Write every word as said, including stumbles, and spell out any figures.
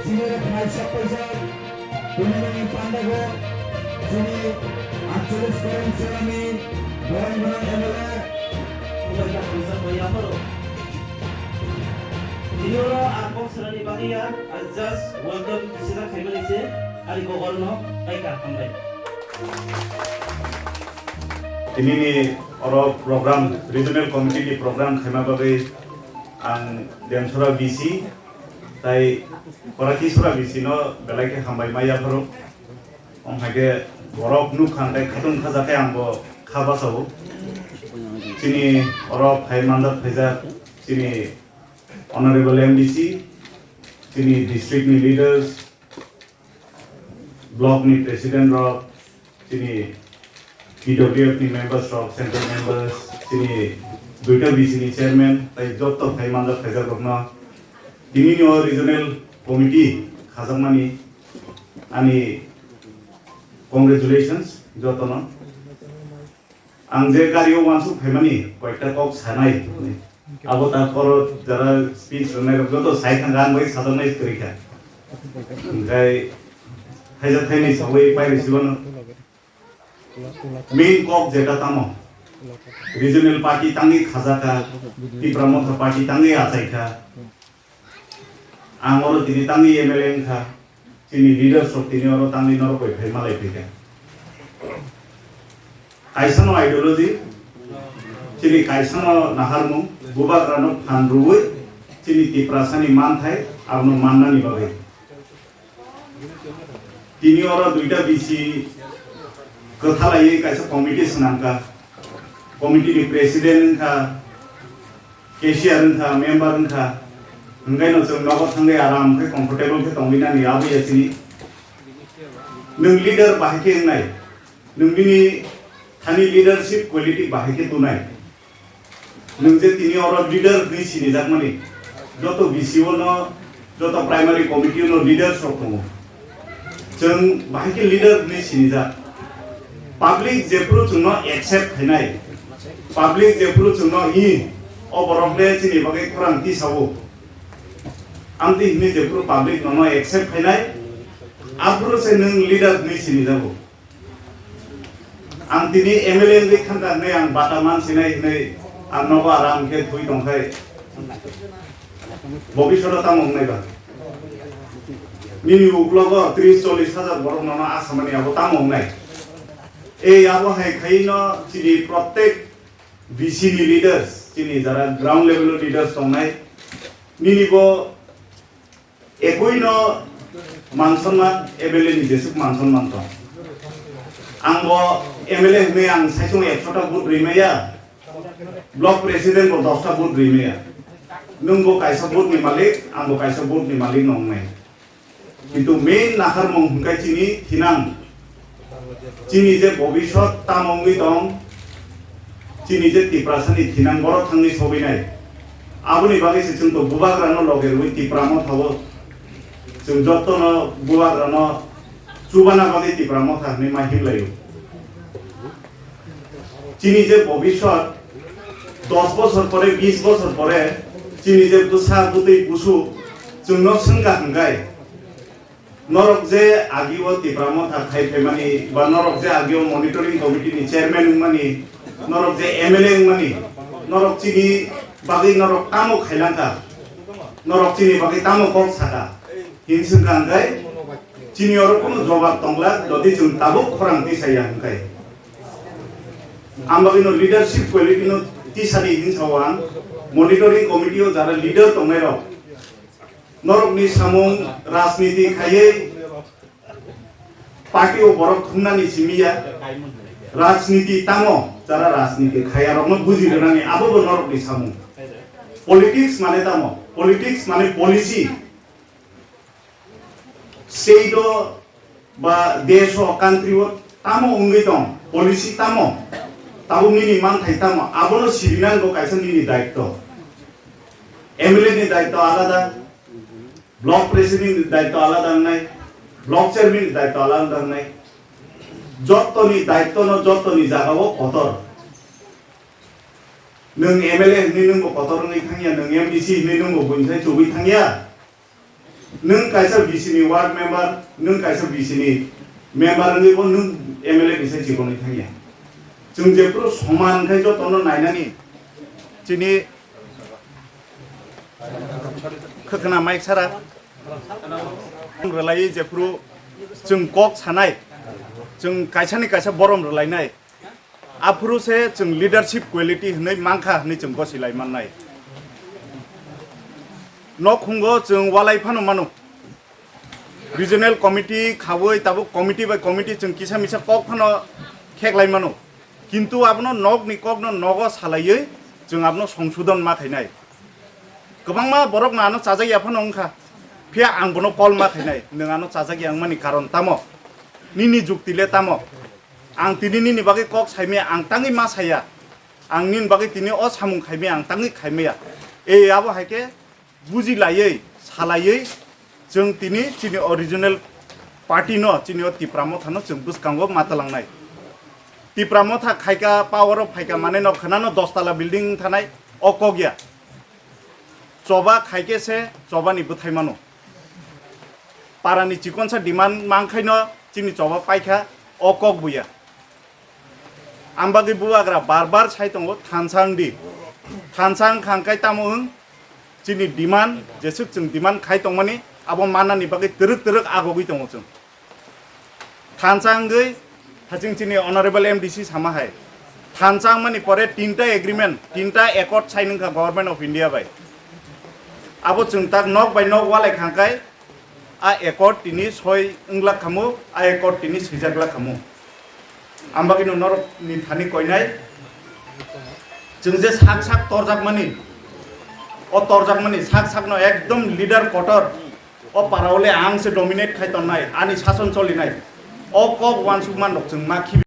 Senior Vice Chairperson, Tunimani Pandago, chini atchollish Karam Serani, Boron Boron M L A, Ubaika Hamsa Boya Pharo. Tini oro ang kok sanani bagwi ya, ang just welcome sida khaimani se, ani kok orono paikha, hambai. Tinini oro program, regional committee ni program khaima bagwi ang Demsora B C, tai Korakisora B C no belai khe hambai ma yapharo. Wng hai khe borok nukha hwnkhe khatung khajakhe ang bo kha bachao. Chini oro phai manjak phaijak chini Honorable M D C, chini district ni leaders, block ni president rok, chini P W F ni members rok, central members, chini duita B C ni chairman, tai jotto phai manjak phaijak rokno tini ni o regional committee khajakmani ani congratulations jotono. Ang je gari o uansuk phaimani koita kok sanai, abo ta koro jara speech rwnai rok joto sai thang ang bai sajaknai kwrwi kha. Hingkai thaisa thaini sawi pairi sibano. Main kok jeta tamo? Regional party tangwi khajaka, Tipra Motha party tangwi achaikha. Ang oro tini tangwi M L A wngkha, chini leaders rok tini oro tangwi norok bai phai malai phaikha. Kaisano ideology, chini kaisano naharmung, bubagrano phan rwui, chini Tiprasani manthai, abono mannani bagwi. Tini oro duita B C kwthalaiwi kaisa committee swnamkha. Committee ni president wngkha, cashier wngkha, member wngkha. Hwnkhe no chwng nogo thangwi aram khe comfortable khe tongwi nani abo ya chini. Nwng leader bahai khe wngnai. Nwng bini thani leadership quality bahai khe tunai. Nwng je tini oro leader hwnwi sinijakmani, joto B C O no, joto primary committee no leaders rok tongo. Chwng bahai khe leader hwnwi sinijak. Public jephuru chwngno accept khainai, public jephuru chwngno hi o borok le chini bagwi khorang tisao, amtwi hwnwi jephuru public nono accept khainai, aphuru se nwng leader hwnwi sinijago. Ang tini M L A wngwi thangkha hwnwi ang bata mansinai hwnwi ang nogo aram khe thwi tongkhai. Bobishoto tamo wngnai ba? Nini uklogo tris chollish hajar borok nono asamani abo tamo wngnai? Ei abo hai khaino chini prottek B C ni leaders, chini jara ground level o leaders tongnai, nini bo Ekui no man sonman M L A ni jesuk man sonman tong. Ang bo M L A hwnwi ang saichung ekshota vote rwi maya, block president bo dosta vote rwi maya. Nwng bo kaisa vote ni malik, ang bo kaisa vote ni malik no wngnai. Kintu main naharmung hwnkhe chini thinang. Chini je bobisot tamo wngwi tong, chini je Tiprasani thinang borok thangwi sogwinai. Aboni bagwi se chwng to bubagrano loge rwui Tipra Mothao chwng jotono bubagrano chubana bagwi Tipra Motha hwnwi ma himlaio. Chini je bobisot dos bosor pore, bis bosor pore chini je bwsa bwtwi busu chwngno swngkha hwnkhe, norok je agio Tipra Motha khai phaimani, ba norok je agio monitoring committee ni chairman wngmani, norok je M L A wngmani, norok chini bagwi norok tamo khailangkha, norok chini bagwi tamo kok saka, hin swngkha hwnkhe chini oro kunu jobab tongla, jodi chwng tabuk khorang tisaya hwnkhe. Ang bagwi no leadership quality no tisadi hin sao ang, monitoring committee o jara leader tongnai rok, norokni samung rajniti khaiwi party o borok thumnani simi ya. Rajniti tamo, jara rajniti khaiya rokno buji rwnani abo bo norokni samung. Politics mane tamo? Politics mane policy. State o ba desh o, country o tamo wngwi tong, policy tamo, tabuk nini manthai tamo, abono sirinani bo kaisa nini daitto. M L A ni daitto alada, block president ni daitto alada wngnai, block chairman ni daitto alada wngnai. Jottoni daitto no jottoni jaga o kotor. Nwng M L A hwnwi nwng bo kotor wngwi thangya, nwng M D C hwnwi nwng bo buini sai chugwi thangya. Nwng kaisa B C ni ward member, nwng kaisa B C ni member wngwi bo nwng M L A kisa chiboni thangya. Chwng jephuru soman khai jotono nainani chini khwkhwna mic sara rwlaiwi jephuru chwng kok sanai, chwng kaisani kaisa borom rwlainai. Aphuru se chwng leadership quality hwnwi mankha hwnwi chwng gosilai mannai. Nok khungo chwng walai phano mano. Regional committee khaui tabuk committee bai committee chwng kisa misa kok phano kheklai mano. Kintu abono nokni kokno nogo salaiwi chwng abono songsodon ma khainai. Kwbangma borokno ano chajak ya phano wngkha. Phiya ang bono call ma khainai. Nwng ano chajak ya wngmani karon tamo? Nini jukti le tamo? Ang tini nini bagwi kok saimaya, ang tangwi ma saya. Ang nini bagwi tini o samung khaimaya, ang tangwi khaimaya. E abo hai khe buji laiwi, salaiwi chwng tini chini o regional party no, chini o Tipra Motha no chwng bwskango ma twlangnai. Tipra Motha khaika, power o phaika maneno khwnano dos tala building thanai o kok ya. Choba khaikhe se chobani bwthai mano. Parani chikonsa demand mankhaino chini choba paikha o kok buya. Ambagwi bubagra bar bar sai tongo, thansa wng di. Thansa wng kha hwnkhe tamo wng chini demand, jeswk chwng demand khai tongmani, abo mannani bagwi twrwk twrwk agogwi tongo chwng. Thansa wngwi haching chini honorable M D C sama hai. Thansa wngmani pore tinta agreement, tinta accord sign wngkha Government of India bai. Abo chwng tak nok bai nok walai khangkai, a accord tini soi wng lak khamu, a accord tini swijak lak khamu. Ambagino norok ni thani koinai. Chwng je sak sak torjakmani, o torjakmani sak sakno ekdom leader kotor, o para ole ang se dominate khai tonnai, ani sason cholinai. O kok uansukma nok chwng ma khibi.